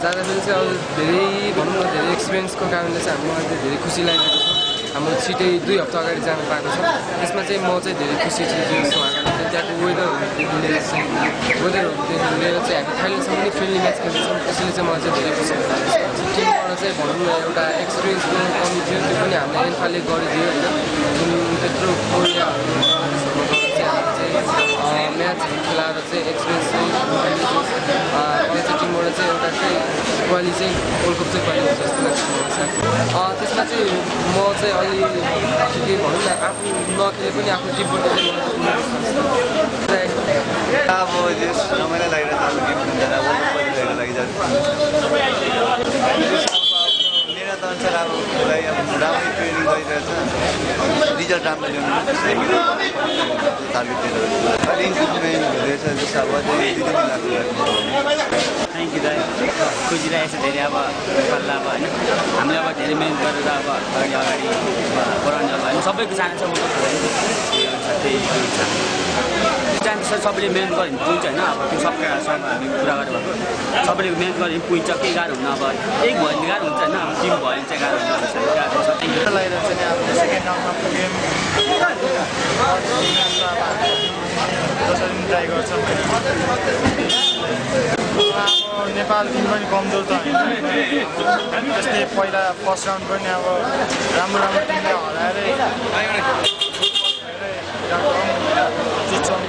जाँदाखेरि चाहिँ अब धेरै भनौँ न धेरै एक्सपिरियन्सको कारणले चाहिँ मलाई चाहिँ धेरै खुसी लागिरहेको छ। हाम्रो छिटै 2 हप्ता अगाडि जान पाएको छ। त्यसमा चाहिँ म चाहिँ धेरै खुसी छु जो त्यहाँको वेदरहरूदेखि लिएर चाहिँ हामी थाइल्यान्डसँग पनि फ्रेन्डली म्याच खेल्छौँ। त्यसैले चाहिँ मलाई चाहिँ धेरै खुसी लाग्छ। टिमबाट चाहिँ भनौँ न एउटा एक्सपिरियन्सको कमी थियो, त्यो पनि हामीले एन्फाले गरिदियो होइन। जुन त्यत्रो कोरियाहरू म्याचहरू खेलाएर चाहिँ एक्सपिरियन्स चाहिँ मलाई चाहिँ टिमबाट चाहिँ एउटा चाहिँ क्वाली चाहिँ वर्ल्ड कप चाहिँ क्वाली हुन्छ जस्तो लाग्छ मलाई। त्यसमा चाहिँ म चाहिँ अलि के भनौँ न आफू नखेले पनि आफ्नो टिमबाट अब रमाइलो लागिरहेको छ वर्ल्ड कप मेरो त अनुसार अब उसलाई अब राम्रै ट्रेनिङ गरिरहेछ, रिजल्ट राम्रो ल्याउनु टार्गेट दिएर अहिले इम्प्रुभमेन्ट हुँदैछ जस्तो अब अझै 2 दिन लाग्छ। थ्याङ्क यू दाइ, खुसी लागेको छ धेरै। अब नेपाललाई अब होइन हामीले अब धेरै मिहिनेत गरेर अब अगाडि बढाउने अब होइन सबैको चाहना छ चाहन्छ सबैले मिहिनेत गऱ्यो भने पुग्छ होइन। अब त्यो सबै हामी पुरा गरेर भएको सबैले मिहिनेत गऱ्यो भने पुग्छ। केही गाह्रो हुन्न, अब एक भयो भने गाह्रो हुन्छ होइन, टिम भयो भने चाहिँ गाह्रो हुन्छ। लगाएर चाहिँ अब सेकेन्ड राउन्डमा पुग्यौँ, जसरी ट्राई गर्छौँ। अब नेपाल टिम पनि कमजोर त होइन, त्यस्तै पहिला फर्स्ट राउन्ड पनि अब राम्रो टिमले हराएरै जित्छौँ।